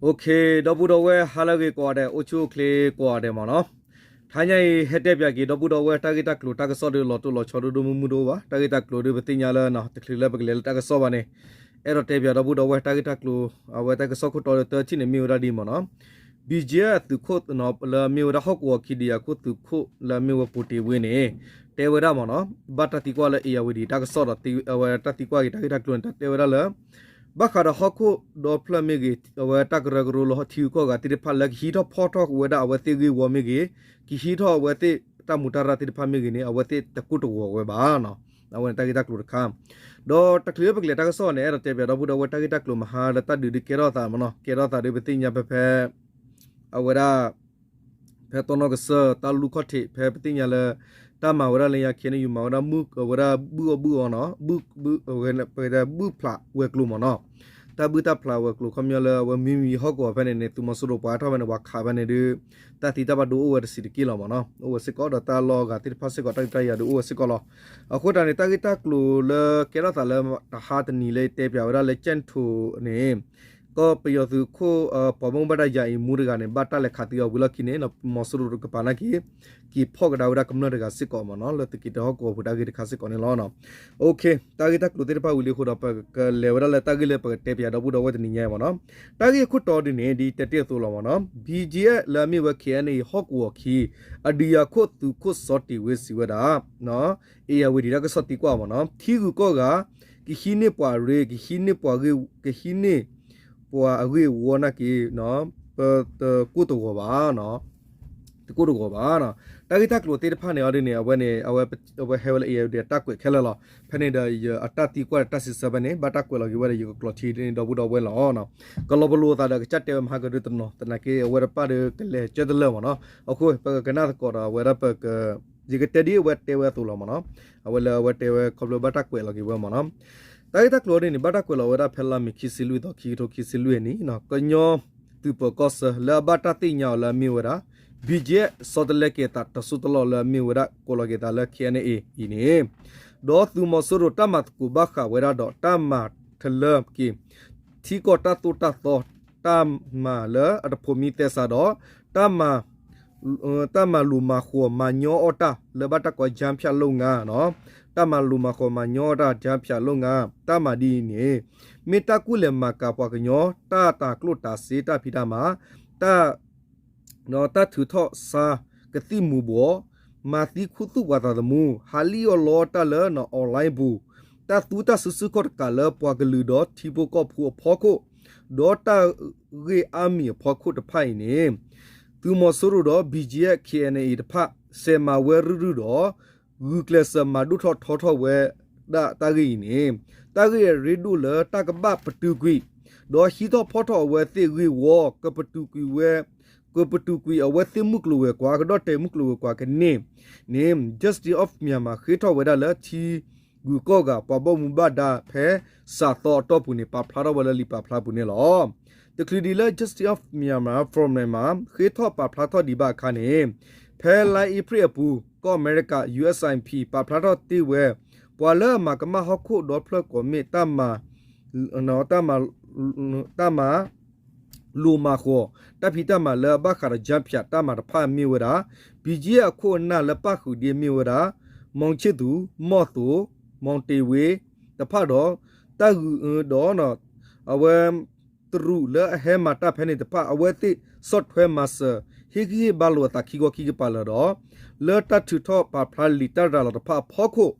Okay, ဒီပုၢ်ဒီဝဲၢ်ဟါလၢအဂ့ၤကိးဂၤဒဲး, အိၣ်ဆူၣ်အိၣ်ချ့ကိးဂၤဒဲးမ့ၢ်နီၤ. တဟါညါအံၤ ဟဲတဲပၠးက့ၤ ဒီပုၢ်ဒီဝဲၢ် တၢ်ဂ့ၢ်တၢ်ကျိၤတၢ်ကစီၣ်ဒီး လီၤတိၢ်လီၤဆီဒိၣ်ဒိၣ်မုၢ်မုၢ်တအိၣ်ဘၣ်. တၢ်ဂ့ၢ်တၢ်ကျိၤဒီးပသ့ၣ်ညါလၢ တချုးလၢပကလဲၤလၢတၢ်ကစီၣ်ဘၣ်န့ၣ်, အဲၣ်ဒိးတဲပၠးဒီပုၢ်ဒီဝဲၢ် တၢ်ဂ့ၢ်တၢ်ကျိၤ အဝဲတၢ်ကစီၣ်ခိၣ်တီဒီးတထံၣ်န့ၣ် မ့ၢ်ဝဲဒၣ်ဒ်အံၤမ့ၢ်နီၤ. BGF သုးခိၣ်လၢအမ့ၢ်ဝဲဒၣ်ဟီၣ်ကဝီၤခံ ဒုးယၤခိၣ်သုးခိၣ်လၢအမ့ၢ်ဝဲ ပူၤတ့ၤဝ့န့ၣ် တဲဝဲဒၣ်မ့ၢ်နီၤ, ဘၣ်တၢ်သံကွၢ်လၢ အ့ၣ်ယၣ်ဝတံၤ တၢ်ကစီၣ်ဒီး အဝဲတၢ်သံကွၢ်က့ၤတၢ်ဂ့ၢ်တၢ်ကျိၤန့ၣ် တၢ်တဲဝဲဒၣ်လၢ ဘၣ်ဃးဒီးဟီၣ်ခိၣ်ဒီဖျၢၣ်မ့ၢ်ဂ့ၤ, အဝဲတၢ်ကရၢကရိလၢထံဂုၤကီၢ်ဂၤသ့ၣ်တဖၣ်လၢကဟံးထီၣ်ဖီၣ်ထီၣ်ဝဲဒၣ်အဝဲသ့ၣ်ဂ့ၢ်ဝီမ့ၢ်ဂ့ၤ, ကဟံးထီၣ်အဝဲသ့ၣ်တၢ်မူးတၢ်ရၢ်သ့ၣ်တဖၣ်မ့ၢ်ဂ့ၤန့ၣ် အဝဲသ့ၣ်တကိၢ်တဂီၤဝဲဘၣ်နီၤ. အဝဲန့ၣ်တၢ်ဂ့ၢ်တၢ်ကျိၤတခါ ဒီးတချုးလၢပကလဲၤတၢ်ကစီၣ်န့ၣ် အဲၣ်ဒိးတဲပၠးဒီပုၢ်ဒီဝဲၢ် တၢ်ဂ့ၢ်တၢ်ကျိၤမဟါလၢတၢ်ဒုးဒုးကဲထီၣ်သးမ့ၢ်နီၤ, ကဲထီၣ်သးဒီးပသ့ၣ်ညါဖဲဖဲ အဝဲဒၣ် ဖဲတီနီၣ်ကစၢၢ် တၢ်လူၢ်ခီၣ်ထံး ဖဲပသ့ၣ်ညါလၢ တၢ်မၤဝဲဒၣ်လၢညါ KNU မၤဝဲဒၣ် အဝဲဒၣ်ဘုၣ်အီၣ်ဘုၣ်အီနီၤ, ဘုၣ် ပကတဲဘုၣ်ဖျးဝဲၤကျိၤမ့ၢ်နီၤ. တၢ်ဘုၣ်တၢ်ဖျးဝဲၤကျိၤခီပညီလၢအဝဲမံမံဟီၣ်ကဝီၤဖဲန့ၣ်န့ၣ် သုးမီၤစိရိၤပှၤထီၣ်ဖဲန့ၣ် ပှၤခးဖဲန့ၣ်ဒီး တၢ်သံတၢ်ဘၣ်ဒိအိၣ်ဝဲတစဲးတက့ၢ်လီၤမ့ၢ်နီၤ, အိၣ်ဝဲစ့ၢ်ကီးဒီးတၢ်လီၢ်အဂၤသ့ၣ်တဖၣ်စ့ၢ်ကီး တၢ်ဒုးတၢ်ယၤဒီးအိၣ်ဝဲစ့ၢ်ကီးလီၤ. အဃိသတးန့ၣ် တၢ်ဂ့ၢ်တၢ်ကျိၤလၢကဲထီၣ်သးလၢတဟါတနံၤလၢတဲပၠးဝဲဒၣ်လၢ ကၠဲၣ်ထိၣ်န့ၣ် ကီၢ်ပယီၤသုးခိၣ် ပှၤဘၣ်မူဘၣ်ဒါယၤအံၤမူတဂၤန့ၣ် ဘၣ်တၢ်လဲၤခးသံအီၤဝံၤလီၢ်ခံန့ၣ် မီၤစိရိၤတကပၤနာ်က့ က့ၤဖီၣ်ကဒါဝဲဒၣ်ကမျၢၢ်တဂၤစ့ၢ်ကီးမ့ၢ်နီၤ, လၢသုးက့တၢဟီၣ်ကဝီၤပူၤတၢ်ဂ့ၢ်တခါစ့ၢ်ကီးန့ၣ်လီၤ. တၢ်ဂ့ၢ်တၢ်ကျိၤသ့ၣ်တဖၣ်ဝံၤလံအဃိဒီး ပကလဲၤဝဲဒၣ်လၢတၢ်ဂ့ၢ်လၢပကတဲပၠးဒီပုၢ်ဒီဝဲၢ်တနံၤညါမ့ၢ်နီၤ. တၢ်ဂ့ၢ်အခိၣ်တီဒ်န့ၣ် ဒ်တဲတ့ၢ်အသိးလီၤမ့ၢ်နီၤ, BGF လၢအမ့ၢ်ဝဲ KNA ဟီၣ်ကဝီၤခံ အဒုးယၤခိၣ်သုးခိၣ်စီၤတ့ၤဝ့စံးဝဲဒၣ် အ့ၣ်ယၣ်ဝတံၤတၢ်ကစီၣ်သံကွၢ်မ့ၢ်နီၤ, ထံဂုၤကီၢ်ဂၤ ကဟံးန့ၢ်ပှၤအရ့ ကဟံးန့ၢ်ပှၤ ကဟံးန့ၢ်ပှၤအဂ့ၢ်အဝီနာ်က့ ပတကိၢ်တဂီၤဘၣ် တကိၢ်တဂီၤဘၣ်. တၢ်ဂ့ၢ်တၢ်ကျိၤသ့ၣ်တဖၣ်န့ၣ်အီၤဒ်န့ၣ် အဝဲန့ၣ် အဝဲဟဲဝဲလၢ အ့ၣ်ယၣ်ဝတံၤ တၢ်ကွဲးခဲလၢာ်လီၤ. ဖဲန့ၣ်ဒီး အတၢ်သံကွၢ်ဒီးတၢ်စံးဆၢဖဲန့ၣ် ဘၣ်တၢ်ကွဲးလီၤက့ၤဝဲဒီး ယကကျိးထံဒီပုၢ်ဒီဝဲၢ်လီၤ. ကလီၤပလိာ်အသးဒီးကစၢ်တဲဝဲမဟါကဒုတနီၤ သနာ်က့အဝဲတပၣ်ဒီးကလဲၤကၢတလၢာ်မ့ၢ်နီၤ. အဃိ ပကကနၣ်သကိးဒီးအဝဲဒၣ်ပက ယကတဲဒ်အဝဲတဲဝဲအသိးလီၤမ့ၢ်နီၤ. အဝဲလၢအဝဲတဲဝဲခီဖျိဘၣ်တၢ်ကွဲးလီၤက့ၤဝဲမ့ၢ်နီၤ. တၢ်ဂ့ၢ်တၢ်ကျိၤဒ်န့ၣ် ဘၣ်တၢ်ကွဲးလီၤဝဲဒၣ်ဖဲလါမ့ၤခံဆံလွံၢ်သီ ခံကထိခံဆံလွံၢ်အနံၣ် ကညီသုးပၢၤကီၢ်ဆၢ လၢအဘၣ်တၢ်သ့ၣ်ညါအီၤလၢအမ့ၢ်ဝဲဒၣ် BGF ဆီတလဲက့ၤအသးတစိၢ်တလီၢ်လၢအမ့ၢ်ဝဲဒၣ် ကိးလီၤက့ၤသးလၢ KNA အံၤန့ၣ် ဒီးသုးမီၤစိရိၤတၢ်မၤသကိးဘၣ်ဃးဝဲဒၣ်ဒီးတၢ်မၤထလၢက့ၤ ထံကီၢ်တၢ်သိၣ်တၢ်သီ တၢ်မၤလၢအတဖိးမံသဲစးဒီး တၢ်မၤ တၢ်မၤလိၤမၤဃီၤမၤညီအီၣ်တၢ်လၢဘၣ်တၢ်ကိး ကြားဖြတ်လုပ်ငန်း နီၤ, တၢ်မၤလိၤမၤဃီၤမၤညီအီၣ်တၢ် ကြားဖြတ်လုပ်ငန်း တၢ်မၤဒ်အံၤန့ၣ် မ့ၢ်တၢ်ကူၣ်လဲၤမၤကၤပှၤကညီ တၢ်တၤကျိၣ်တၤစ့တၢ်ဖံးတၢ်မၤ တၢ် တၢ်ထုးထီၣ်ဆါကသံၣ်မူၤဘှီး, မၤသံခူသူၣ်ပှၤသးသမူ, ဟးလံၣ်အီၣ်လီအီၣ်တၢ်လၢ online ပူၤ, တၢ်သူတၢ်စုဆူၣ်ခီၣ်တကးလၢပှၤကလုာ်ဒီးထံဖိကီၢ်ဖိအဖီခိၣ်, ဒီးတၢ်ဂ့ၢ်အါမံၤအဖီခိၣ်တဖၣ်အံၤန့ၣ် သုးမီၤစိရိၤဒီး BGF KNA တဖၣ် စဲးမၤဝဲရုၢ်ရုၢ်ဒီး ဂုာ်ကျဲးစၢးမၤဒိၣ်ထီၣ်ထီထီၣ်ဝဲဒၣ်တၢ်ဂ့ၢ်အံၤန့ၣ် တၢ်ဂ့ၢ်အရ့ဒိၣ်လၢတၢ်ကဘၣ်ပတုာ်ကွံာ် ဒီးဟံးထီၣ်ဖီၣ်ထီၣ်အဝဲသ့ၣ်ဂ့ၢ်ဝီ ကပတုာ်ကွံာ်ဝဲ ကပတုာ်ကွံာ်အဝဲသ့ၣ်မုၢ်ကျိၤဝဲၤကွာ် ကဒီၣ်တဲာ်မုၢ်ကျိၤဝဲၤကွာ်ကန့ၢ်န့ၣ် Justice of Myanmar ဃ့ထီၣ်ဝဲဒၣ်လၢထံဂုၤကီၢ်ဂၤ ပှၤဘၣ်မူဘၣ်ဒါဖဲစးသီအတီၢ်ပူၤန့ၣ် ပာ်ဖျါထီၣ်ဝဲလၢလံာ်ပာ်ဖျါပူၤန့ၣ်လီၤ. တချုးဒံးလၢ Justice of Myanmar from Myanmar ဃ့ထီၣ်ပာ်ဖျါထီၣ်ဒံးဘၣ်အခါန့ၣ် ဖဲလါအ့ဖြ့ၣ်အပူၤ ကီၢ်အမဲရကၤ USIP ပာ်ဖျါထီၣ်တ့ၢ်ဝဲ ပှၤလၢအမၤကမၣ်ဟီၣ်ခိၣ်ဒီဖျၢၣ်ကိးမ့ၢ်တၢ်မၤ တၢ်မၤ လိၤမၤဃီၤ တၢ်ဖံးတၢ်မၤလၢအဘၣ်ဃးဒီး ကြားဖြတ် တၢ်မၤတဖၣ်မ့ၢ်ဝဲဒၣ် BGF အခိၣ်အနၢ်လၢပၣ်ဃုာ်ဒ်အမ့ၢ်ဝဲဒၣ် မောင်ချစ်သူ, မောင်သိ, မောင်တေဝ့ တဖၣ်ဒီး တၢ်ဂုၤဒီး အဝဲ တရူးလၢအဟဲမၤတၢ်ဖဲန့ၣ်တဖၣ် အဝဲသ့ၣ်ဆီၣ်ထွဲမၤစၢၤ ဟ့ၣ်ဂံၢ်ဟ့ၣ်ဘါလိာ်အသးခံခီခံကပၤလၢာ်ဒီး လၢတၢ်ထုးထီၣ်ပာ်ဖျါလံာ်တၢ်ရၤလီၤတဖၣ်အဖီခိၣ်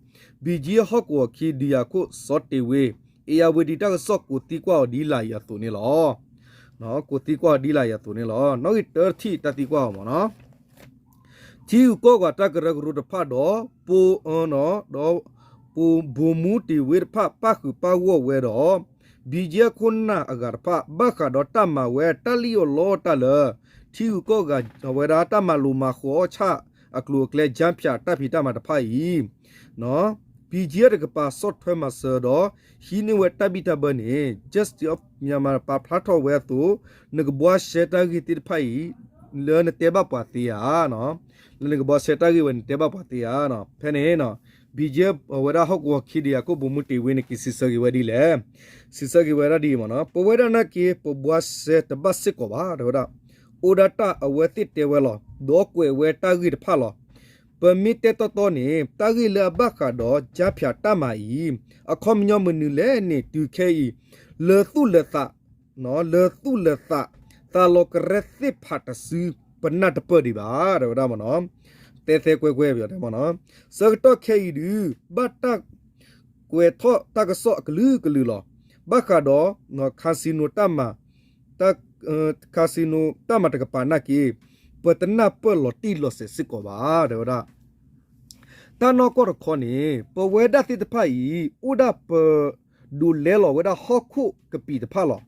BGF ဟီၣ်ကဝီၤခံ ဒုးယၤခိၣ်စီၤတ့ၤဝ့ အ့ၣ်ယၣ်ဝတံၤတၢ်ကစီၣ်ကိးသံကွၢ်အီၤဒ်လာ်အံၤအသိးန့ၣ်လီၤ. ကိးသံကွၢ်အီၤဒ်လာ်အံၤအသိးန့ၣ်လီၤ. နီၣ်ဂံၢ်တထံၣ်တၢ်သံကွၢ်အီၤမ့ၢ်နီၤ ထံဂုၤကီၢ်ဂၤတၢ်ကရၢကရိတဖၣ်ဒီး ပ ဒီး ပ ဗိုလ်မှူးတ့ၤဝ့တဖၣ်ပၣ်ဃုာ်ပၣ်ဂီၢ်ဝဲဒီး BGF ခိၣ်နၢ်အဂၤတဖၣ် ဘၣ်ဃးဒီးတၢ်မၤဝဲတၢ်လံၣ်အီၣ်လီအီၣ်တၢ်လၢ ထံဂုၤကီၢ်ဂၤအဝဲဒၣ်တၢ်မၤလိၤမၤဃီၤအီၣ်ဆၣ်အကျိၤအကျဲ ကြားဖြတ် တၢ်ဖံးတၢ်မၤတဖၣ်အံၤ BGF တကပၤဆီၣ်ထွဲမၤစၢၤဒီး ဟံးန့ၢ်ဝဲတၢ်ဘံၣ်တၢ်ဘၢန့ၣ် Justice of Myanmar ပာ်ဖျါထီၣ်ဝဲအသိး နကဘှါရှဲတၢ်ဂ့ၢ်သ့ၣ်တဖၣ်အံၤ လၢနတဲဘၣ်ပှၤသ့ဧါ. လၢနကဘှါရှဲတၢ်ဂ့ၢ်ဝဲန့ၣ် နတဲဘၣ်ပှၤသ့ဧါ. ဖဲန့ၣ် ဘံၣ်ကဲ အဝဲဒၣ်ဟီၣ်ကဝီၤခံဒံး အခိၣ်ဗိုလ်မှူးတင်ဝင်းန့ၣ် က့ၤစံးဆၢက့ၤဝဲဒ်လဲၣ်. စံးဆၢက့ၤဝဲဒၣ်ဒ်အံၤမ့ၢ်နီၤ, ပဝဲဒၣ်နာ်က့ ပဘှါစဲတဘၣ်စ့ၢ်ကီးဘၣ် တဲဝဲဒၣ်, အိၣ်ဒၣ်တၢ်အဝဲသ့ၣ်တဲဝဲလီၤ. ဒီးကွဲးဝဲတၢ်ဂ့ၢ်တဖၣ်လီၤ. ပမ့ၢ်တဲတီတီန့ၣ် တၢ်ဂ့ၢ်လၢအဘၣ်ဃးဒီး ကြားဖြတ် တၢ်မၤအံၤ အခီပညီမနုၤလဲၣ်န့ၣ် တုၤခဲအံၤ လၢသူၣ်လၢသး လၢသူၣ်လၢသး သးလီၤကရဲသ့ၣ်ဖးတစု ပနၢ်တပၢၢ်ဒံးဘၣ် တဲဝဲဒၣ်မ့ၢ်နီၤ. တဲသဲကွဲကွဲပယီၤတဲမ့ၢ်နီၤ, ဆၢကတီၢ်ခဲအံၤဒုး ဘၣ်တၢ်ကွဲးထီၣ်တၢ်ကစီၣ်အကလုာ်ကလုာ်လီၤ. ဘၣ်ဃးဒီး casino တၢ်မၤ casino တၢ်မၤတကပၤနာ်က့ ပတနၢ်ပၢၢ်လီၤတံၢ်လီၤဆဲးစ့ၢ်ကီးဘၣ် တဲဝဲဒၣ်. တၢ်နီၢ်ကီၢ်တခီန့ၣ် ပဝဲဒၣ်သ့ၣ်တဖၣ်အံၤ အိၣ်ဒၣ်ပ ဒိးလဲလီၤဝဲဒၣ်ဟီၣ်ခိၣ်ကပံာ်တဖၣ်လီၤ.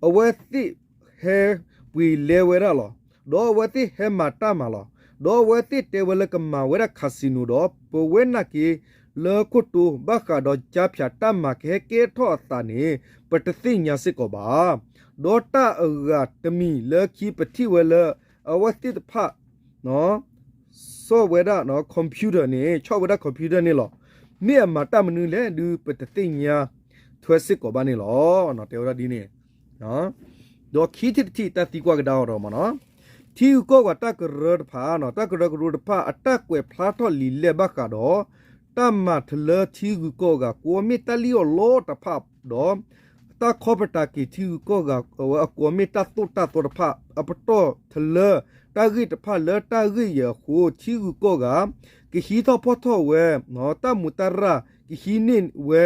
အဝဲသ့ၣ်ဟဲပှ့ၤလဲဝဲဒၣ်လီၤ. ဒီးအဝဲသ့ၣ်ဟဲမၤတၢ်မၤလီၤ. ဒီးအဝဲသ့ၣ်တဲဝဲလၢကမၤဝဲဒၣ် casino ဒီး ပဝဲနာ်က့ လၢခိၣ်တိဘၣ်ဃးဒီး ကြားဖြတ် တၢ်မၤကဟဲကဲထီၣ်အသးန့ၣ် ပတသ့ၣ်ညါစ့ၢ်ကီးဘၣ်. ဒီးတၢ်အဂၤတမံၤလၢခံပထံၣ်ဝဲလၢ အဝဲသ့ၣ်တဖၣ် ဆီၣ်ဝဲဒၣ် computer န့ၣ် ဆီၣ်ဝဲဒၣ် computer န့ၣ်လီၤ. မ့ၢ်အမၤတၢ်မနုၤလဲၣ်ဒုး ပတသ့ၣ်ညါထွဲစ့ၢ်ကီးဘၣ်န့ၣ်လီၤ. တဲဝဲဒၣ်ဒ်န့ၣ် ဒီးခံထံၣ်တထံၣ်တၢ်သံကွၢ်ကဒါအီၤဒီးမ့ၢ်နီၤ, ထံဂုၤကီၢ်ဂၤတၢ်ကရၢတဖၣ် တၢ်ကရၢကရိတဖၣ် အတၢ်ကွဲးဖျါထီၣ်လံာ်လဲၢ်ဘၣ်ဃးဒီး တၢ်မၤထလၢထံဂုၤကီၢ်ဂၤ ကွီၢ်မ့ၢ်တၢ်လံၣ်အီၣ်လီတဖၣ်ဒီး တၢ်ခီပတာ်က့ၤထံဂုၤကီၢ်ဂၤ အဝဲအကွီၢ်မ့ၢ်တၢ်သိၣ်တၢ်သီတဖၣ် အပတီၢ်ထလၢ တၢ်ဂ့ၢ်တဖၣ်လၢတၢ်ဂ့ၢ်ယဲၢ်အဃိ ထံဂုၤကီၢ်ဂၤ ကဟံးထီၣ်ဖီၣ်ထီၣ်ဝဲ တၢ်မူးတၢ်ရၢ် ကဟံးန့ၢ်ဝဲ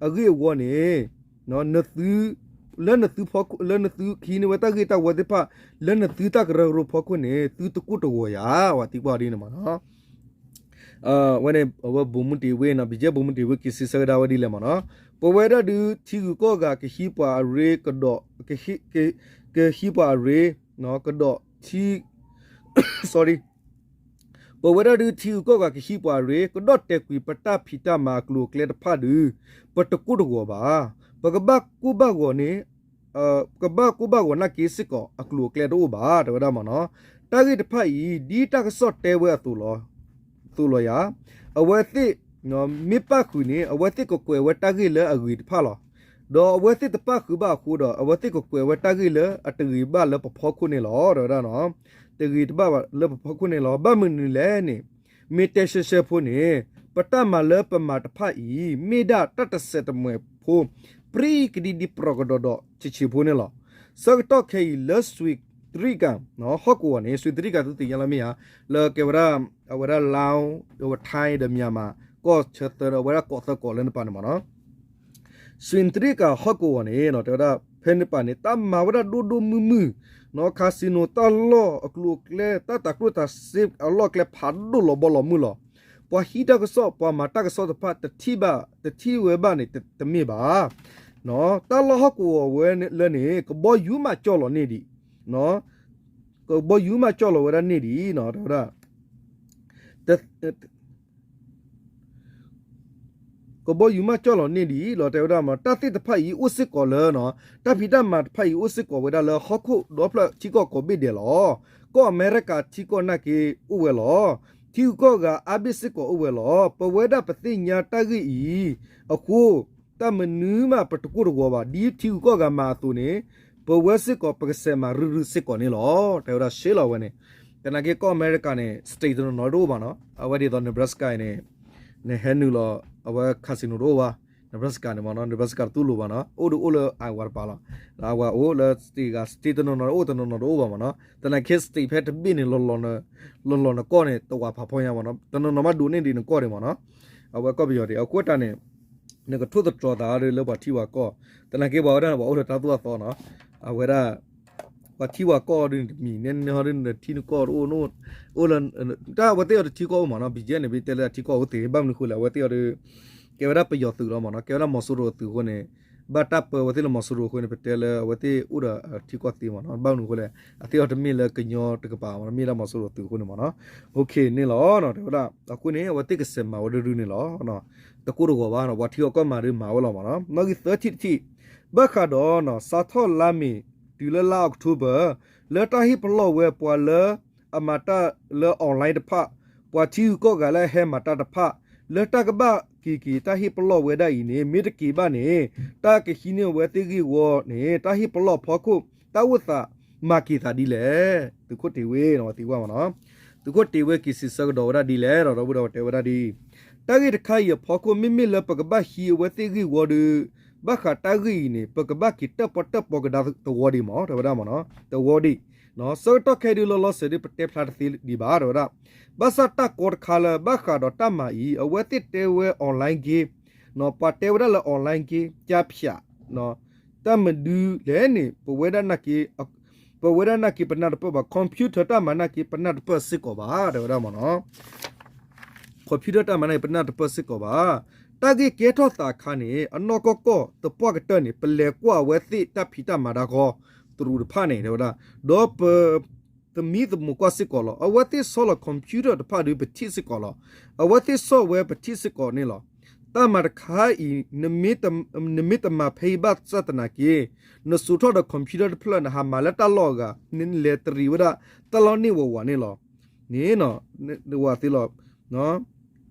အဂ့ၢ်အဝီန့ၣ် လၢနသု လၢနသုကဟံးန့ၢ်ဝဲတၢ်ဂ့ၢ်တၢ်ဝီသ့ၣ်တဖၣ် လၢနသုတၢ်ကရၢကရိဖီခိၣ်န့ၣ် သုတကိၢ်တဂီၤယၤ ပှၤသံကွၢ်ဒ်န့ၣ်မ့ၢ်နီၤ. ဝဲန့ၣ် အဝဲဗိုလ်မှူးတင်ဝင်းနီၤ ဘံၣ်ကဲဗိုလ်မှူးတင်ဝင်း က့ၤစံးဆၢကဒါဝဲဒ်လဲၣ်မ့ၢ်နီၤ, ပဝဲဒၣ်ဒုးထံဂုၤကီၢ်ဂၤ ကဟံးပှၤအရ့ ကဒီး ကဟံးပှၤအရ့ ကဒီးထံ sorry ပဝဲဒၣ်ဒုးထံဂုၤကီၢ်ဂၤကဟံးပှၤအရ့ ကဒီးတဲာ်ကွံာ်ပတၢ်ဖံးတၢ်မၤအကျိၤအကျဲတဖၣ်ဒုး ပတကိၢ်တဂီၤဘၣ်. ပကဘၣ်ကိၢ်ဘၣ်ဂီၤန့ၣ် ကဘၣ်ကိၢ်ဘၣ်ဂီၤနာ်က့စ့ၢ်ကီး အကျိၤအကျဲတအိၣ်ဘၣ် တဲဝဲဒၣ်မ့ၢ်နီၤ. တၢ်ဂ့ၢ်တဖၣ်အံၤ ဒ်တၢ်ကစီၣ်တဲဝဲအသိးလီၤ သိးလီၤယၤ, အဝဲသ့ၣ် မ့ၢ်ပၣ်ဃုာ်န့ၣ် အဝဲသ့ၣ်ကကွဲးဝဲတၢ်ဂ့ၢ်လၢအဂ့ၤတဖၣ်လီၤ. ဒီးအဝဲသ့ၣ်တပၣ်ဃုာ်ဘၣ်အဃိဒီး အဝဲသ့ၣ်ကကွဲးဝဲတၢ်ဂ့ၢ်လၢအတဂ့ၤဘၣ်လၢပဖီခိၣ်န့ၣ်လီၤ တဲဝဲဒၣ်နီၤ. တဂ့ၤတဘၣ်ဘၣ်လၢပဖီခိၣ်န့ၣ်လီၤ. ဘၣ်မနုၤလဲၣ်န့ၣ် မ့ၢ်တဲရှဲရှဲဖိန့ၣ် ပတၢ်မၤလၢပမၤတဖၣ်အံၤ မ့ၢ်ဒၣ်တၢ်တစဲးတမှဲးဖိ ပြံကဒံဒံပြီးကဒီးဒီးဆံးဆံးဖိန့ၣ်လီၤ. ဆၢကတီၢ်ခဲအံၤလၢ ဆွ့ၣ်တရံကၤ ဟီၣ်ကဝီၤန့ၣ် ဆွ့ၣ်တရံကၤသုသ့ၣ်ညါလီၤမ့ၢ်ဧါ, လၢကဲဝဲဒၣ် အဝဲဒၣ် လၢ အဝဲ ထၢၣ်ဒီး မြန်မာ ကီၢ်ဆၢသၢ အဝဲဒၣ်ကီးသၢကီးလၢနပၤန့ၣ်မ့ၢ်နီၤ, ဆွ့ၣ်တရံကၤဟီၣ်ကဝီၤန့ၣ် တဲဝဲဒၣ် ဖဲန့ၣ်ပၤန့ၣ် တၢ်မၤဝဲဒၣ်ဒိၣ်ဒိၣ်မုၢ်မုၢ်, casino တၢ်လီၢ်အကျိၤအကျဲ တၢ်တၤကျိၣ်တၤစ့အလီၢ်အကျဲဖးဒိၣ်လီၤဘီလီၤမုၢ်လီၤ. ပှၤဟံးတၢ်ကစီၣ် ပှၤမၤတၢ်ကစီၣ်တဖၣ် တထံၣ်ဘၣ် တထံၣ်ဝဲဘၣ်န့ၣ် တမ့ၢ်ဘၣ်. တၢ်လီၢ်ဟီၣ်ကဝီၤဝဲလၢန့ၣ် ကဘီယူၤမးကၠီၣ်လီၤန့ၢ်ဒံး, ကဘီယူၤမးကၠီၣ်လီၤဝဲဒၣ်န့ၢ်ဒံး တဲဝဲဒၣ် ကဘီယူၤမးကၠီၣ်လီၤန့ၢ်ဒံးလီၤ တဲဝဲဒၣ်မ့ၢ် တၢ်သ့ၣ်တဖၣ်အံၤအိၣ်စ့ၢ်ကီးလၢ တၢ်ဖံးတၢ်မၤတဖၣ်အံၤအိၣ်စ့ၢ်ကီးဝဲဒၣ်လၢဟီၣ်ခိၣ်ဒီဖျၢၣ်ထံကီၢ်ကိးဘ့ၣ်ဒဲးလီၤ. ကီၢ်အမဲရကၤထံကီၢ်နာ်က့အိၣ်ဝဲလီၤ. ထံဂုၤကီၢ်ဂၤအါဘ့ၣ်စ့ၢ်ကီးအိၣ်ဝဲလီၤ. ပဝဲဒၣ်ပသ့ၣ်ညါတၢ်ဂ့ၢ်အံၤအဃိ တၢ်မနုၤမးပတကိၢ်တဂီၤဘၣ် ဒ်ထံဂုၤကီၢ်ဂၤမၤအသိးန့ၣ် ပဝဲစ့ၢ်ကီးပကစဲးမၤရုၢ်ရုၢ်စ့ၢ်ကီးန့ၣ်လီၤ တဲဝဲဒၣ်ရှဲလီၤဝဲန့ၣ်. သနာ်က့ကီၢ်အမဲရကၤန့ၣ် state တနီၤနီၤတအိၣ်ဘၣ်နီၤ အဝဲဒ်သိး Nebraska အံၤန့ၣ် နဟဲနုာ်လီၤ အဝဲ casino တအိၣ်ဘၣ် Nebraska န့ၣ်မ့ၢ်နီၤ Nebraska တတူၢ်လိာ်ဘၣ်နီၤ အိၣ်ဒီးအိၣ်လၢ Iowa တပၤလီၤ. Iowa အိၣ်လၢ state ဂၤ state တနီၤနီၤတအိၣ် တနီၤနီၤတအိၣ်ဘၣ်မ့ၢ်နီၤ သနာ်က့ state ဖဲတဘ့ၣ်န့ၣ် လီၤလီၤနကီၢ်န့ၣ် တဝးဖးဖီညါမ့ၢ်နီၤ တနီၤနီၤမးဒိးန့ၢ်ဒံးနကီၢ်ဒံးမ့ၢ်နီၤ အဝဲကီၢ်ပယီၤဒံး အဃိတၢ်န့ၣ် နကထိၣ်သတြီၤသးဒီးလၢပှၤထံပှၤကီၢ် သနာ်က့ပှၤဝဲဒၣ်န့ၣ် ပှၤအိၣ်လၢတၢ်သိၣ်တၢ်သီနီၤ အဝဲဒၣ် ပှၤထံပှၤကီၢ်ဒ်န့ၣ်တမံၤ နဲနဟီဒ်န့ၣ်ထံနကီၢ်တအိၣ် အိၣ်လၢ တၢ်အဝဲသ့ၣ်အီၤတထံကီၢ်အိၣ်မ့ၢ်နီၤ ဘံၣ်ကဲန့ၣ် ပတဲလၢအထံကီၢ်အိၣ်သ့ ဘၣ်မနုၤအဃိလဲၣ် အဝဲသ့ၣ်အီၤဒီး ကဲဝဲဒၣ်ပယီၤသုးလီၤမ့ၢ်နီၤ ကဲဝဲဒၣ်မီၤစိရိၤအသုးအဃိန့ၣ် ဘၣ်တၢ်ပၢဝဲသ့ၣ်လၢမီၤစိရိၤအဃိန့ၣ် ပတဲလၢအဝဲသ့ၣ်အိၣ်ဒီးထံကီၢ်သ့မ့ၢ်နီၤ ဘၣ်မနုၤအဃိလဲၣ် အသ့ၣ်အီၤတမ့ၢ်လၢကညီတကပၤမ့ၢ်နီၤ မ့ၢ်ဒၣ်မီၤစိရိၤအသုးအဃိန့ၣ်မ့ၢ်နီၤ okay န့ၣ်လီၤ တဲဝဲဒၣ် အဃိန့ၣ် အဝဲသ့ၣ်ကစဲးမၤဝဲဒၣ်ဒုန့ၣ်လီၤ တကိၢ်တဂီၤဘၣ် ပှၤထံဂၤကီၢ်ဂၤမၤဒုးမၤဝဲလီၤမ့ၢ်နီၤ နီၣ်ဂံၢ်သၢထံၣ်တထံၣ် ဘၣ်ဃးဒီး စးထီၣ်လါမ့ၤ တုၤလၢလါအီးကထိဘၢၣ် လၢတၢ်ဟ့ၣ်ပလီၢ်ဝဲပှၤလၢအမၤတၢ်လၢ online တဖၣ် ပှၤထံဂုၤကီၢ်ဂၤလၢအဟဲမၤတၢ်တဖၣ် လၢတၢ်ကဘၣ်က့ၤက့ၤတၢ်ဟ့ၣ်ပလီၢ်ဝဲဒၣ်အံၤန့ၣ် မ့ၢ်တက့ၤဘၣ်န့ၣ် တၢ်ကဟံးန့ၢ်အဝဲသ့ၣ်ဂ့ၢ်ဝီန့ၣ် တၢ်ဟ့ၣ်ပလီၢ်အဖီခိၣ် တၢ်အိၣ်သးမၤက့ၤသးဒ်လဲၣ်. သုးခိၣ်တ့ဝ့ သံကွၢ်မနီၤ, သုးခိၣ်တ့ဝ့က့ၤစံးဆၢကဒီးဝဲဒၣ်ဒ်လဲၣ်ဒီး ဒီပုၢ်ဒီဝဲၢ်တဲဝဲဒၣ်ဒ်အံၤ, တၢ်ဂ့ၢ်တခါအံၤအဖီခိၣ် မ့မ့ၢ်လၢပကဘၣ်ဟံးအဝဲသ့ၣ်ဂ့ၢ်ဝီဒီး ဘၣ်ဃးတၢ်ဂ့ၢ်အံၤန့ၣ် ပကဘၣ်က့ၤတၢၣ်ပီၣ်တၢၣ်ပီကဒါသဝီဒံးမး တဲဝဲဒၣ်မနီၤ, သဝီဒံး ဆၢကတီၢ်ခဲအံၤဒုးလီၤလီၤဆဲးဒုး ပတဲဖျါတသ့ဒံးဘၣ် တဲဝဲဒၣ်, ဘၣ်ဆၣ်တၢ်ကီတခါလၢဘၣ်ဃးဒီးတၢ်မၤအံၤ အဝဲသ့ၣ်တဲဝဲ online game ပှၤတဲဝဲဒၣ်လၢ online game ကၠါဖၠး တၢ်မနုၤလဲၣ်န့ၣ် ပဝဲဒၣ်နာ်က့ ပဝဲဒၣ်နာ်က့ပနၢ်တပၢၢ်ဘၣ် computer တၢ်မၤနာ်က့ပနၢ်တပၢၢ်စ့ၢ်ကီးဘၣ် တဲဝဲဒၣ်မနီၤ computer တၢ်မၤန့ၣ် ပနၢ်တပၢၢ်စ့ၢ်ကီးဘၣ်. တၢ်ဂ့ၢ်ကဲထီၣ်သးအခါန့ၣ် အနီၢ်ကီၢ်ကီၢ်သပှၢ်ကတၢၢ်န့ၣ် ပလဲၤကွၢ်အဝဲသ့ၣ်တၢ်ဖံးတၢ်မၤတၢ်ဃီ တရူးတဖၣ်န့ၣ် တဲဝဲဒၣ်, ဒီးပ သမံသမိးကွၢ်စ့ၢ်ကီးလီၤ. အဝဲသ့ၣ်ဆီလီၤ computer တဖၣ်ဒုးပထံၣ်စ့ၢ်ကီးလီၤ. အဝဲသ့ၣ်ဆီၣ်ဝဲပထံၣ်စ့ၢ်ကီးန့ၣ်လီၤ. တၢ်မၤတခါအံၤ နမ့ၢ်တမၤဖဲအံၤဘၣ်ဆၣ်သနာ်က့ နစိာ်ထီၣ်ဒီး computer တဖျၢၣ် နဟးမၤလၢတၢ်လီၢ်အဂၤ နလဲၤတရံးဝဲဒၣ် တၢ်လီၢ်န့ၢ်ဝးဝးန့ၣ်လီၤ. န့ၣ် ဝးသ့လီၤ.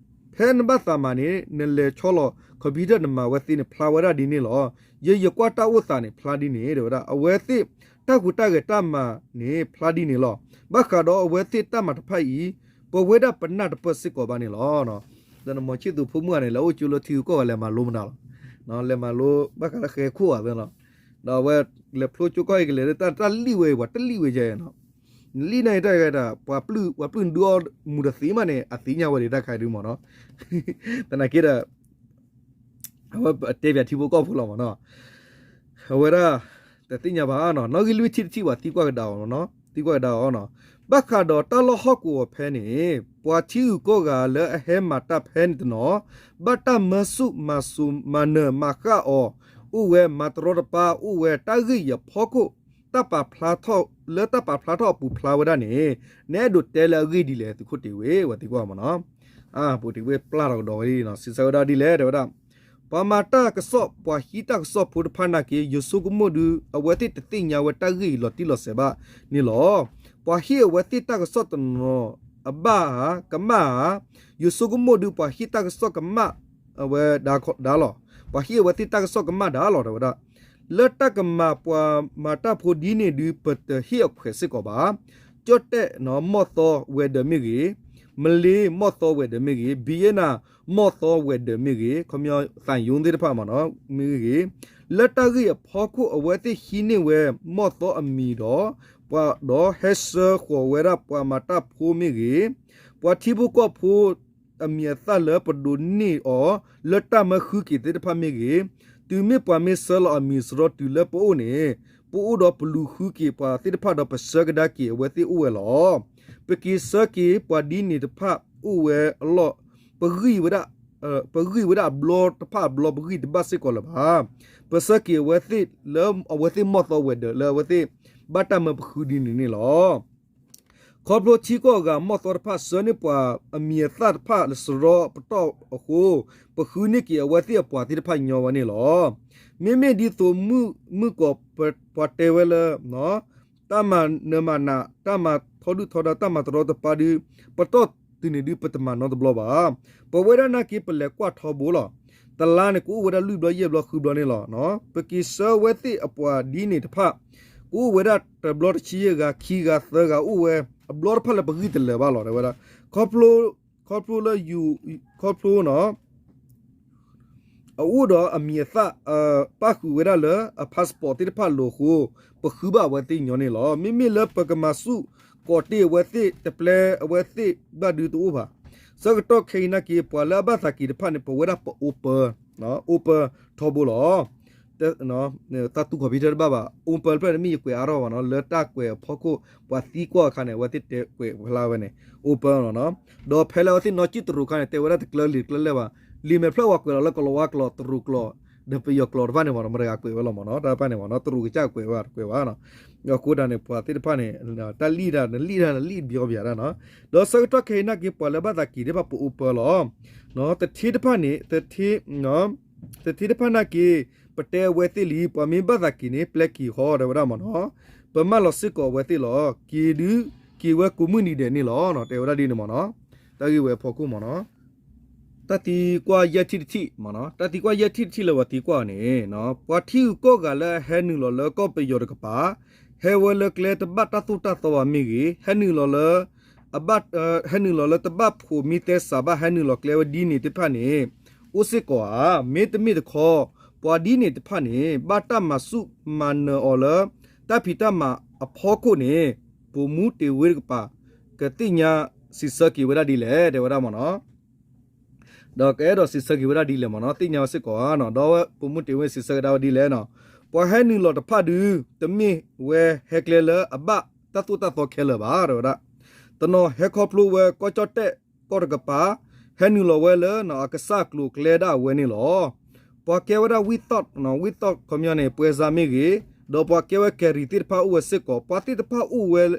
ဖဲနဘၣ်သးမၤန့ၣ် နလဲၤဆီလီၤ computer နမၤဝဲသ့န့ၣ် ဖျါဝဲဒၣ်ဒ်န့ၣ်လီၤ. ယဲ ယကွၢ်တၢ်အိၣ်သးန့ၣ် ဖျါဒ်န့ၣ် တဲဝဲဒၣ် အဝဲသ့ၣ်တၢ်ဟူးတၢ်ဂဲၤတၢ်မၤန့ၣ် ဖျါဒ်န့ၣ်လီၤ. ဘၣ်ဃးဒီးအဝဲသ့ၣ်တၢ်မၤတဖၣ်အံၤ ပဝဲဒၣ်ပနၢ်တပၢၢ်စ့ၢ်ကီးဘၣ်န့ၣ်လီၤ. ဒီးနမီၤဆံၣ်သူးဖိမုၣ်ဂၤန့ၣ် လဲၤအိၣ်ကၠိလၢထံဂုၤကီၢ်ဂၤ လဲၤမၤလိမနုၤလီၤ. လဲၤမၤလိ ဘၣ်ဃးလၢဃဲခိၣ်ဂၤသ့လီၤ. ဒီးအဝဲလဲၤဖျိကၠိကီၢ်အံၤကလဲၤ တၢ်တၢ်လံၣ်ဝဲအံၤ ပှၤတလံၣ်ဝဲယဲနီၤ နလံၣ်န့ၣ်တၢ်ဂ့ၢ်တၢ် ပှၤပျုၢ်ဒုးအီၣ်မူတသ့မးန့ၣ် အသ့ၣ်ညါဝဲဒၣ်တၢ်ခါဒုးမ့ၢ်နီၤ သနာ်က့ဒီး အဝဲတဲပၠးထံဖိကီၢ်ဖိလီၤမ့ၢ်နီၤ အဝဲဒၣ် တသ့ၣ်ညါဘၣ်နီၤ နီၣ်ဂံၢ်လွံၢ်ထံၣ်တထံၣ်ဘၣ် သံကွၢ်ကဒါအီၤနီၤ သံကွၢ်ကဒါအီၤနီၤ ဘၣ်ဃးဒီးတၢ်လီၢ်ဟီၣ်ကဝီၤဖဲန့ၣ် ပှၤထံဂုၤကီၢ်ဂၤလၢအဟဲမၤတၢ်ဖဲန့ၣ်တနီၤ ဘၣ်တၢ်မၢဆူၣ်မၤစူၤမၤနၢၤမၤဃၣ်အီၤ အိၣ်ဝဲ မၤတရီတပါအိၣ်ဝဲ တၢ်ဂ့ၢ်အံၤအဖီခိၣ် တၢ်ပာ်ဖျါထီၣ် လၢတၢ်ပာ်ဖျါထီၣ်အပူၤဖျါဝဲဒၣ်န့ၣ် နအဲၣ်ဒိးတဲလၢအဂ့ၢ်ဒ်လဲၣ် သုးခိၣ်တ့ဝ့ ဝဲသံကွၢ်မ့ၢ်နီၤ အပူၤတ့ဝ့ပျၢ်ထီၣ်ကဒီးဝဲဒၣ်နီၤ စံးဆၢဝဲဒၣ်ဒ်လဲၣ် တဲဝဲဒၣ် ပှၤမၤတၢ်ကစီၣ် ပှၤဟံးတၢ်ကစီၣ်ဖိတဖၣ်နာ်က့ ယဆိကမိၣ်ဒုး အဝဲသ့ၣ်တသ့ၣ်ညါဝဲတၢ်ဂ့ၢ်အံၤလီၤတံၢ်လီၤဆဲးဘၣ်န့ၣ်လီၤ. ပှၤဟ့ၣ်အဝဲသ့ၣ်တၢ်ကစီၣ်တနီၤအဘၣ်ဧါ ကမၣ်ဧါ ယဆိကမိၣ်ဒုး ပှၤဟ့ၣ်တၢ်ကစီၣ်ကမၣ် အဝဲဒၣ်လီၤ. ပှၤဟ့ၣ်အဝဲသ့ၣ်တၢ်ကစီၣ်ကမၣ်ဒၣ်လီၤ တဲဝဲဒၣ် လၢတၢ်ကမၤပှၤမၤတၢ်ဖိဒ်န့ၣ်ဒုး ပတဟ့ၣ်အခွဲးစ့ၢ်ကီးဘၣ်. ကၠီၣ်တဲၣ်နီၤ မီၢ်သီဝဲၤဒၢးမ့ၢ်ဂ့ၤ, မလ့မီၢ်သီဝဲၤဒၢးမ့ၢ်ဂ့ၤ, ဘံယဲၢ်နၤ မီၢ်သီဝဲၤဒၢးမ့ၢ်ဂ့ၤ, ခီပညီ သၣ်ယိသ့ၣ်တဖၣ်မ့ၢ်နီၤ မ့ၢ်ဂ့ၤ, လၢတၢ်ဂ့ၢ်အဖီခိၣ် အဝဲသ့ၣ်ဟံးန့ၢ်ဝဲမီၢ်သီအမံၤဒီး ပှၤဒီးဟဲဆှၢဃီၤဝဲဒၣ်ပှၤမၤတၢ်ဖိမ့ၢ်ဂ့ၤ, ပှၤထံဖိကီၢ်ဖိ အမံၤအသၣ်လၢပဒိးန့ၢ်အီၤ လၢတၢ်မၢဃုက့ၤသ့ၣ်တဖၣ်မ့ၢ်ဂ့ၤ, တုၤမ့ၢ်ပှၤမ့ၢ်ဆှၢလီၤအမံၤစရီတုၤလၢပအိၣ်န့ၣ်, ပအိၣ်ဒီးပလူၤဃုက့ၤပှၤသ့ၣ်တဖၣ်ဒီး ပဆှၢကဒါက့ၤအဝဲသ့ၣ်အိၣ်ဝဲလီၤ. ပက့ၤဆှၢက့ၤပှၤဒ်န့ၣ်တဖၣ်အိၣ်ဝဲအလီၢ်, ပဂံၢ်ဝဲဒၣ်, ပဂံၢ်ဝဲဒၣ်အဘျီတဖၣ်အဘျီ ပဂံၢ်တဘၣ်စ့ၢ်ကီးလၢၤဘၣ်. ပဆှၢက့ၤအဝဲသ့ၣ်လၢအဝဲသ့ၣ်မီၢ်သီဝဲၤဒၢးလၢအဝဲသ့ၣ် ဘၣ်တၢ်မၢပဃုဒ်န့ၣ်န့ၣ်လီၤ. ခီဖျိထံကီၢ်အဂၤမီၢ်သီတဖၣ် ဆှၢန့ၢ်ပှၤအမံၤအသၣ်တဖၣ်လၢစရီပတီၢ်အဃိ, ပဃုန့ၢ်က့ၤအဝဲသ့ၣ်အပှၤသ့ၣ်တဖၣ်ညီဝဲန့ၣ်လီၤ. မ့မ့ၢ်ဒ်သိးမုၣ်ကီၤပှၤတဲဝဲလၢ တၢ်မၤနၢၤမၤနး တၢ်မၤထီဒုၣ်ထီဒါ တၢ်မၤတရီတပါဒုး ပတီၢ်တုၤန့ၣ်ဒုး ပတမၤနီတဘျီဘၣ်. ပဝဲဒၣ်နာ်က့ ပလဲၤကွၢ်ထီဘိလီၤ. တလါန့ၣ် ကအိၣ်ဝဲဒၣ်လွံၢ်ဘျီယဲၢ်ဘျီဃုဘျီန့ၣ်လီၤ. ပက့ၤဆှၢဝဲသ့ၣ်အပှၤဒ်န့ၣ်တဖၣ် ကအိၣ်ဝဲဒၣ်တဘျီတဆံယဲၢ်ဂၤ ခံဂၤသၢဂၤအိၣ်ဝဲ အဘျီတဖၣ်လၢပဂံၢ်တလၢာ်ဘၣ်လီၤ တဲဝဲဒၣ်. ခီဖျိ, ခီဖျိလၢယူၤ, ခီဖျိနီၤ အအိၣ်ဒီးအမံၤအသၣ် ပၣ်ဃုာ်ဝဲဒၣ်လၢအ passport သ့ၣ်တဖၣ်အလိၤအဃိ, ပဃုဘၣ်အဝဲသ့ၣ်ညီန့ၣ်လီၤ. မ့မ့ၢ်လၢပကမၤဆူၣ်ကိးတ့ၢ်အဝဲသ့ၣ် တပျဲအဝဲသ့ၣ်ဘၣ်ဒုးတအိၣ်ဘၣ်. ဆၢကတီၢ်ခဲအံၤနာ်က့ ပှၤလၢအဘၣ်သးက့ၤတဖၣ်န့ၣ် ပဝဲဒၣ်ပ open, open ထီဘိလီၤ. တၢ်သူ computer တဘၣ်ဘၣ် open တဖျၢၣ်န့ၣ် မ့ၢ်ယကွဲးအါထီၣ်ဘၣ်နီၤ လၢတၢ်ကွဲးအဖီခိၣ် ပှၤသံကွၢ်အခါန့ၣ် အဝဲသ့ၣ်တဲကွဲးဖျါဝဲန့ၣ် open လီၤနီၤ. ဒီးဖဲလၢအဝဲသ့ၣ်နီၢ်ကံၣ်တရူးအခါန့ၣ် တဲဝဲဒၣ်တကျၢလံာ်တကျၢလဲၢ်ဘၣ်. လံာ်မဲာ်ဖျၢၣ်ဝဲကွဲးလီၤလၢကလီၤဝါကျိာ် တရူးကျိာ် ဒီးပယီၤကျိာ်တဖၣ်န့ၣ်မ့ၢ်နီၤ မတဂၤကွဲးဝဲလီၤမ့ၢ်နီၤ တၢ်တဖၣ်န့ၣ်မ့ၢ်နီၤ တရူးကစၢ်ကွဲးဝဲတကွဲးဘၣ်နီၤ. အဃိသတးန့ၣ် ပှၤသ့ၣ်တဖၣ်န့ၣ် တၢ်လံၣ်တၢ် နလံၣ်တၢ် နလံၣ်ဘျီဘျီဒၣ်နီၤ. ဒီးဆၢကတီၢ်ခဲအံၤနာ်က့ ပှၤလၢဘၣ်သးက့ၤသ့ၣ်တဖၣ်ပ open လီၤ. တထ့တဖၣ်န့ၣ် တထ့ တထ့တဖၣ်နာ်က့ ပတဲအဝဲသ့ၣ်လံ ပှၤမ့ၢ်ဘၣ်သးက့ၤန့ၣ် ပျဲက့ၤဃီ တဲဝဲဒၣ်မ့ၢ်နီၤ. ပမၢလီၤစ့ၢ်ကီးအဝဲသ့ၣ်လီၤ. က့ၤဒုး က့ၤဝဲကိးမုၢ်နံၤဒဲးန့ၣ်လီၤ. တဲဝဲဒၣ်ဒ်န့ၣ်မ့ၢ်နီၤ. တၢ်ဂ့ၢ်ဝဲအဖီခိၣ်မ့ၢ်နီၤ. တၢ်သံကွၢ်ယဲၢ်ထံၣ်တထံၣ်မ့ၢ်နီၤ, တၢ်သံကွၢ်ယဲၢ်ထံၣ်တထံၣ်လၢပှၤသံကွၢ်အီၤန့ၣ်, ပှၤထံဂုၤကီၢ်ဂၤလၢအဟဲနုာ်လီၤလၢကီၢ်ပယီၤတကပၤ, ဟဲဝဲလၢကျဲတဘၣ်တၢ်သိၣ်တၢ်သီဘၣ်မ့ၢ်ဂ့ၤ, ဟဲနုာ်လီၤလၢ အဘၣ် ဟဲနုာ်လီၤလၢတဘၣ်ဖိးမံသဲစးဘၣ် ဟဲနုာ်လီၤကျဲဝဲဒ်န့ၣ်သ့ၣ်တဖၣ်န့ၣ် အိၣ်စ့ၢ်ကီးဧါ. မ့တမ့ၢ်တခီ ပှၤဒ်န့ၣ်တဖၣ်န့ၣ် ဘၣ်တၢ်မၤဆူၣ်မၤနၢၤအီၤလၢ တၢ်ဖံးတၢ်မၤအဖီခိၣ်န့ၣ် ပိာ်မူတ့ၢ်ဝ့တကပၤ ကသ့ၣ်ညါစံးဆၢက့ၤဝဲဒၣ်ဒ်လဲၣ် တဲဝဲဒၣ်မ့ၢ်နီၤ. ဒီးကအဲၣ်ဒိးစံးဆၢက့ၤဝဲဒၣ်ဒ်လဲၣ်မ့ၢ်နီၤ, သ့ၣ်ညါဝဲစ့ၢ်ကီးဧါနီၤ, ဒီးပိာ်မူတ့ၢ်ဝ့စံးဆၢကဒါဝဲဒ်လဲၣ်နီၤ, ပှၤဟဲနုာ်လီၤတဖၣ်ဒု တမ့ၢ်ဝဲဟဲကျဲလၢအဘၣ်တၢ်သိၣ်တၢ်သီခဲလၢာ်ဘၣ် တဲဝဲဒၣ်. တနီၤဟဲခီဖျိဝဲကီၢ်ကၠီၣ်တဲၣ်ကီၢ်တကပၤ, ဟဲနုာ်လီၤဝဲလၢအကစၢ်ကျိၤကျဲဒၣ်အဝဲန့ၣ်လီၤ. ပှၤကဲဝဲဒၣ် ဝံသီၣ်, ဝံသီၣ် ခီပညီန့ၣ် ပှဲၤစါမ့ၢ်ဂ့ၤ, ဒီးပှၤကဲဝဲကဲၤရံၤသ့ၣ်တဖၣ်အိၣ်ဝဲစ့ၢ်ကီး, ပှၤသ့ၣ်တဖၣ်အိၣ်ဝဲလၢ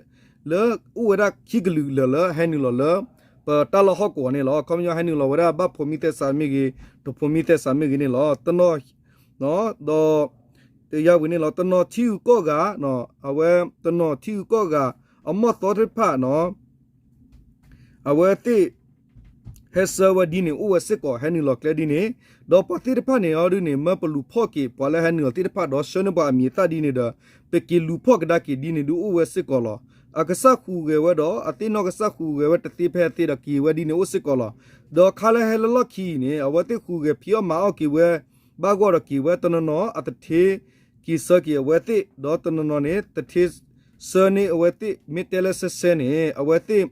အိၣ်ဝဲဒၣ်ခံကလုာ်လၢာ်လၢဟဲနုာ်လီၤလၢ ပတၢ်လီၢ်ဟီၣ်ကဝီၤန့ၣ်လီၤ. ခီပညီဟဲနုာ်လီၤဝဲဒၣ်ဘၣ်ဖိးမံသဲစးမ့ၢ်ဂ့ၤ, တဖိးမံသဲစးမ့ၢ်ဂ့ၤန့ၣ်လီၤ. တနီၤ ဒီး တယါဝံၤန့ၣ်လီၤ, တနီၤထံဂုၤကီၢ်ဂၤ, အဝဲတနီၤထံဂုၤကီၢ်ဂၤ အမီၢ်သီသ့ၣ်တဖၣ်နီၤ အဝဲသ့ၣ် ဟဲဆှၢဝဲဒ်န့ၣ် အိၣ်ဝဲစ့ၢ်ကီး ဟဲနုာ်လီၤကျဲဒ်န့ၣ်, ဒီးပှၤသ့ၣ်တဖၣ်န့ၣ်အီၤဒ်န့ၣ် မၢပလူၤဖီၣ်က့ၤပှၤလၢဟဲနုာ်လီၤသ့ၣ်တဖၣ်ဒီး ဆှၢန့ၢ်ပှၤအမံၤအသၣ်ဒ်န့ၣ်ဒီး ပက့ၤလူၤဖီၣ်ကဒါက့ၤဒ်န့ၣ်ဒုးအိၣ်ဝဲစ့ၢ်ကီးလီၤ. အကစၢ်ဟူးဂဲၤဝဲဒီး အသ့ၣ်နီၢ်ကစၢ်ဟူးဂဲၤဝဲတသ့ဖဲအသ့ဒီးက့ၤဝဲဒ်န့ၣ်အိၣ်စ့ၢ်ကီးလီၤ. ဒီးခါလၢဟဲလၢလီၢ်ခံအံၤန့ၣ် အဝဲသ့ၣ်ဟူးဂဲၤဖံးအီၣ်မၤအီၣ်က့ၤဝဲ ဘၣ်ဂီၢ်ဒီးက့ၤဝဲ တနီၤနီၤအတထ့ က့ၤဆၢက့ၤအဝဲသ့ၣ်, ဒီးတနီၤနီၤန့ၣ် တထ့ဆၢန့ၢ်အဝဲသ့ၣ် မ့ၢ်တဲလၢဆဲဆဲန့ၣ် အဝဲသ့ၣ်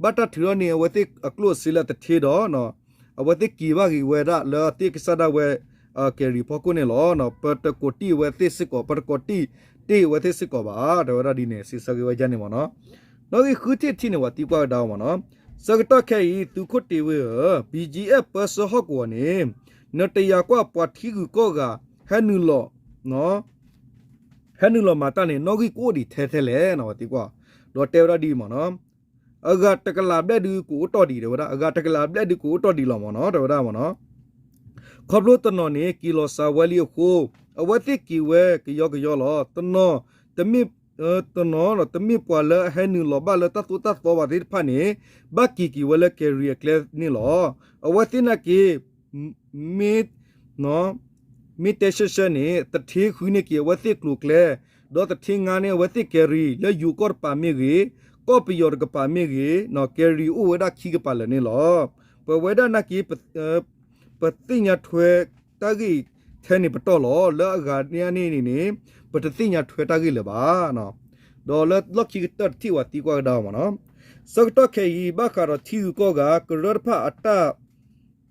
ဘၣ်တၢ်ထုးထီၣ်န့ၢ်အဝဲသ့ၣ်အကျိၣ်အစ့လၢအတထ့ဒီး အဝဲသ့ၣ်က့ၤဘၣ်က့ၤဝဲဒၣ်လၢအသ့ၣ်ကစၢ်ဒၣ်ဝဲ ကဲၤရံၤဖီခိၣ်န့ၣ်လီၤ. ပတကိးတံၢ်အဝဲသ့ၣ်စ့ၢ်ကီး, ပတကိးတံၢ်တ့ၢ်အဝဲသ့ၣ်စ့ၢ်ကီးဘၣ် တဲဝဲဒၣ်ဒ်န့ၣ် စံးဆၢက့ၤဝဲဒ်န့ၣ်မ့ၢ်နီၤ. နီၣ်ဂံၢ်ဃုထံၣ်တထံၣ်န့ၣ် ပှၤသံကွၢ်ကဒါအီၤမ့ၢ်နီၤ, ဆၢကတီၢ်ခဲအံၤ သုးခိၣ်တ့ၢ်ဝ့ဧၢ, BGF ပၢဆှၢဟီၣ်ကဝီၤန့ၣ် နတယာ်ကွၢ်ပှၤထံဂုၤကီၢ်ဂၤ ဟဲနုာ်လီၤ ဟဲနုာ်လီၤမၤတၢ်န့ၣ် နီၣ်ဂံၢ်ကအိၣ်ဒံးထဲထဲလဲၣ် ပှၤသံကွၢ်, ဒီးတဲဝဲဒၣ်ဒ်အံၤမ့ၢ်နီၤ, အဂၤတကလးဘျဲၣ်ဒုးကအိၣ်တီၢ်ဒံး တဲဝဲဒၣ်, အဂၤတကလးဘျဲၣ်ဒုးကအိၣ်တီၢ်ဒံးလီၤမ့ၢ်နီၤ တဲဝဲဒၣ်မ့ၢ်နီၤ. ခီဖျိတနီၤန့ၣ် က့ၤလီၤစှၤဝဲလံအဃိ အဝဲသ့ၣ်က့ၤဝဲကယီကယီလီၤ. တနီၤ တမ့ၢ် တနီၤ တမ့ၢ်ပှၤလၢအဟဲနုာ်လီၤဘၣ်လၢတၢ်သိၣ်တၢ်သီဘၣ်သ့ၣ်တဖၣ်န့ၣ် ဘၣ်က့ၤက့ၤဝဲလၢကဲၤရံၤအကျဲန့ၣ်လီၤ. အဝဲသ့ၣ်နာ်က့ မ့ၢ် မ့ၢ်တဲဆှဲဆှဲန့ၣ် တထ့ဃုန့ၢ်က့ၤအဝဲသ့ၣ်ကျိၤကျဲ, ဒီးတထ့ငါန့ၢ်အဝဲသ့ၣ်ကဲၤရံၤ လၢယိၤကီၢ်တပၤမ့ၢ်ဂ့ၤ, ကီၢ်ပယီၤတကပၤမ့ၢ်ဂ့ၤ, ကဲၤရံၤအိၣ်ဝဲဒၣ်ခံကပၤလၢာ်န့ၣ်လီၤ. ပဝဲဒၣ်နာ်က့ ပသ့ၣ်ညါထွဲတၢ်ဂ့ၢ်ထဲန့ၣ်ပတီၢ်လီၤ. လၢအဂၤန့ၣ်န့ၣ်န့ၣ် ပတသ့ၣ်ညါထွဲတၢ်ဂ့ၢ်လၢၤဘၣ်. ဒီးလၢလီၢ်ခံကတၢၢ်တထံၣ် ပှၤသံကွၢ်ကဒါအီၤမ့ၢ်နီၤ, ဆၢကတီၢ်ခဲအံၤ ဘၣ်ဃးဒီးထံဂုၤကီၢ်ဂၤ ကရၢတဖၣ်အတၢ်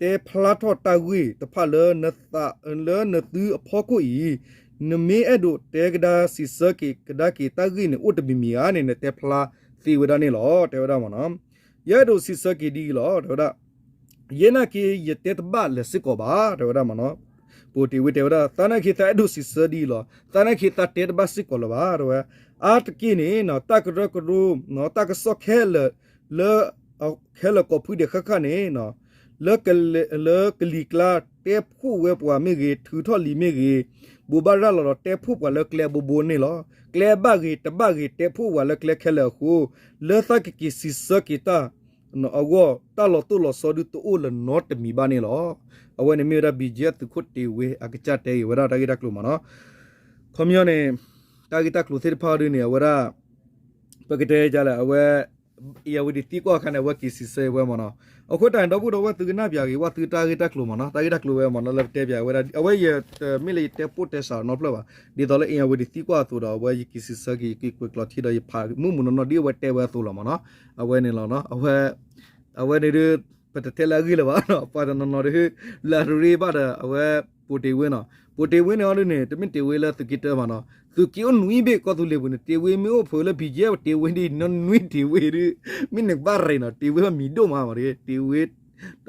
တဲဖျါထီၣ်တၢ်ဂ့ၢ်တဖၣ်လၢ လၢနသုအဖီခိၣ်အံၤ, နမ့ၢ်အဲၣ်ဒိးတဲကဒါစံးဆၢက့ၤကဒါက့ၤတၢ်ဂ့ၢ်န့ၣ် အိၣ်တမံၤမံၤဧါန့ၣ် နတဲဖျါသ့ဝဲဒၣ်န့ၣ်လီၤ တဲဝဲဒၣ်မ့ၢ်နီၤ. ယအဲၣ်ဒိးစံးဆၢက့ၤဒ်အံၤလီၤ တဲဝဲဒၣ်. ယဲနာ်က့ ယတဲတဘၣ်လၢၤစ့ၢ်ကီးဘၣ် တဲဝဲဒၣ်မ့ၢ်နီၤ. ပိာ်တ့ၢ်ဝ့တဲဝဲဒၣ် သးနာ်က့ သးအဲၣ်ဒိးစံးဆၢဒ်အံၤလီၤ. သးနာ်က့ သးတဲတဘၣ်စ့ၢ်ကီးလၢၤဘၣ် တဲဝဲ. အါတက့ၢ်န့ၣ် တၢ်ကရၢကရိ တၢ်ကစီၣ်ခဲလၢာ် လၢ ခဲလၢာ်ကိးဖုဒဲးဃၣ်ဃၣ်န့ၣ် လၢကလံၤကျါ တဲဖှိၣ်ဝဲပှၤမ့ၢ်ဂ့ၤ, ထုးထီၣ်လံာ်မ့ၢ်ဂ့ၤ, ဘိးဘၣ်ရၤလီၤဒီး တဲဖှိၣ်ပှၤလၢကျဲဘိဘိန့ၣ်လီၤ. ကျဲဘၣ်ဂ့ၤ တဘၣ်ဂ့ၤ တဲဖှိၣ်ပှၤလၢကျဲခဲလၢာ်အဃိ, လၢသးကက့ၤစံးဆၢက့ၤတၢ်အဂီၢ် တၢ်လီၤတိၢ်လီၤဆီဒုတအိၣ်လၢၤနီတမံၤဘၣ်န့ၣ်လီၤ. အဝဲန့ၣ်မ့ၢ်ဝဲဒၣ် ဘံၣ်ကၠံၣ် သုးခိၣ်တ့ၢ်ဝ့ အကစၢ်တဲဂ့ၤဝဲဒၣ်တၢ်ဂ့ၢ်တၢ်ကျိၤမ့ၢ်နီၤ. ခီပညီန့ၣ် တၢ်ဂ့ၢ်တၢ်ကျိၤသ့ၣ်တဖၣ်ဒ်န့ၣ် အဝဲဒၣ် ပကတဲဒ်လဲၣ် အဝဲ အ့ၣ်ယၣ်ဝတံၤသံကွၢ်အခါန့ၣ် အဝဲက့ၤစံးဆၢဝဲမ့ၢ်နီၤ. အဃိတၢ်န့ၣ် ဒီပုၢ်ဒီဝဲၢ် သုကနၣ်ပၠးက့ၤ ဝဲသုတၢ်ဂ့ၢ်တၢ်ကျိၤမ့ၢ်နီၤ, တၢ်ဂ့ၢ်တၢ်ကျိၤဝဲမ့ၢ်နီၤ လၢပတဲပၠးဝဲဒၣ် အဝဲယတမ့ၢ်လၢယတဲပိၢ်တဲစးနီတဖျၢၣ်ဘၣ်. ဒ်သိးလၢအ့ၣ်ယၣ်ဝတံၤသံကွၢ်အသိးဒီး အဝဲယက့ၤစံးဆၢက့ၤ ယက့ၤကွဲးကျိးထံဒီး ယဖးမုၢ်မုၢ်နီၢ်နီၢ် ဒ်အဝဲတဲဝဲအသိးလီၤမ့ၢ်နီၤ. အဝဲန့ၣ်လီၤ အဝဲ အဝဲန့ၣ်ဒုး ပတတဲလၢအဂ့ၢ်လၢၤဘၣ်နီၤ, ပှၤတနီၤနီၤဒုး လၢအရ့ဘၣ်ဒီး အဝဲ ပိာ်တ့ၢ်ဝ့နီၤ, ပိာ်တ့ၢ်ဝ့န့ၣ်အီၤဒုးန့ၣ် တမ့ၢ်တ့ၢ်ဝ့လၢသုးက့တၢမးနီၤ, သုးက့အိၣ်နွံဘ့ၣ် ကီၢ်သူလ့ၤပူၤန့ၣ် တ့ၢ်ဝ့မ့ၢ်အိၣ်ဖဲလၢ ဘံၣ်ကၠံၣ် တ့ၢ်ဝ့ဒ်နီၤ နွံတ့ၢ်ဝ့ဒုး မ့ၢ်နကဘၣ်ရ့နီၤ, တ့ၢ်ဝ့မံၤဒိၣ်မးမးတဂ့ၤ, တ့ၢ်ဝ့ တၢ်လၢ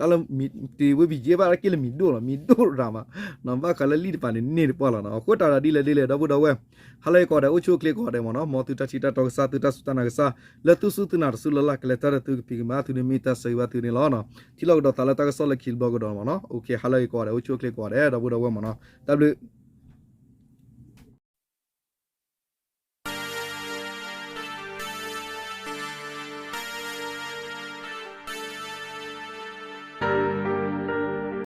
တ့ၢ်ဝ့ ဘံၣ်ကၠံၣ် ဘၣ်တၢ်က့ၢ်လၢမံၤဒိၣ်လီၤ, မံၤဒိၣ်ရၤမးနီၤ, ဘၣ်ဃးလၢလံာ်တပၤန့ၣ် န့ၢ်တပှၢ်လီၤနီၤ. အဃိတၢ်ဒီးဒ်လဲၣ်ဒ်လဲၣ် ဒီပုၢ်ဒီဝဲၢ် ဟါလၢအဂ့ၤကိးဂၤဒဲး အိၣ်ဆူၣ်အိၣ်ချ့ကိးဂၤဒဲးမ့ၢ်နီၤ, မ်သုတၢ်ထံၣ်တၢ်တီကစၢ် သုတၢ်စူၢ်တၢ်နာ်ကစၢ် လၢသုစူၢ်သုနာ်တစူၢ်လၢ်လၢ် ကလဲၤတၢ်ဒီးသုကဖံးကမၤသုန့ၣ် မ့ၢ်တၢ်ဆၢဂ့ၤဘၣ်သုန့ၣ်လီၤနီၤ. ထံၣ်လိာ်ကဒီးသးလၢတၢ်ကစီၣ်လၢခံတဘျီကဒီးမ့ၢ်နီၤ. အိၣ်ခ့ ဟါလၢအဂ့ၤကိးဂၤဒဲး အိၣ်ဆူၣ်အိၣ်ချ့ကိးဂၤဒဲး ဒီပုၢ်ဒီဝဲၢ်မ့ၢ်နီၤ, တၢ်ဘျုး